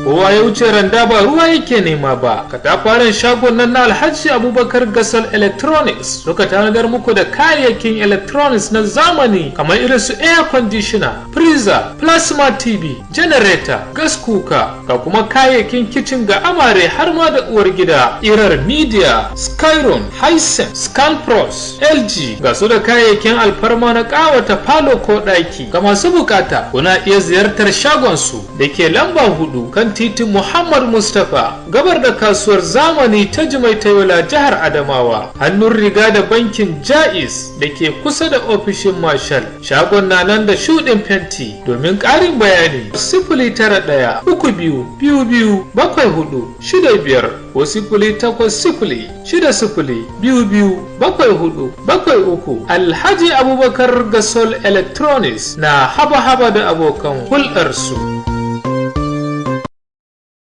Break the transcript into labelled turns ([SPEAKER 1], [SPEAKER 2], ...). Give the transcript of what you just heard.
[SPEAKER 1] Kowa ya wuce randa ba ruwa yake nema ba. Katafaren shagon nan na Alhaji Abubakar Gasol Electronics suka tanadar muku da kayayyakin electronics na zamani kamar irin su air conditioner, freezer, plasma TV, generator, gas cooker, ga kuma kayayyakin kicin ga amare har ma da uwar gida, irar Midea, Skyron, Hisense, Scanpros, LG, ga su da kayayyakin alfarma na kawata falo ko ɗaki. Ga masu bukata, kuna iya ziyartar shagon su da ke lamba 4 kan titin Muhammad Mustapha, gabar da kasuwar zamani ta Jimeta, Yola, jihar Adamawa, hannun riga da bankin Jaiz da ke kusa da ofishin Marshal. Shagon na nan da shuɗin fenti. Domin ƙarin bayani, 0913 222 7465 ko 0806002227473. Alhaji Abubakar Gasol Electronics na haba-haba da abokan hulɗarsu.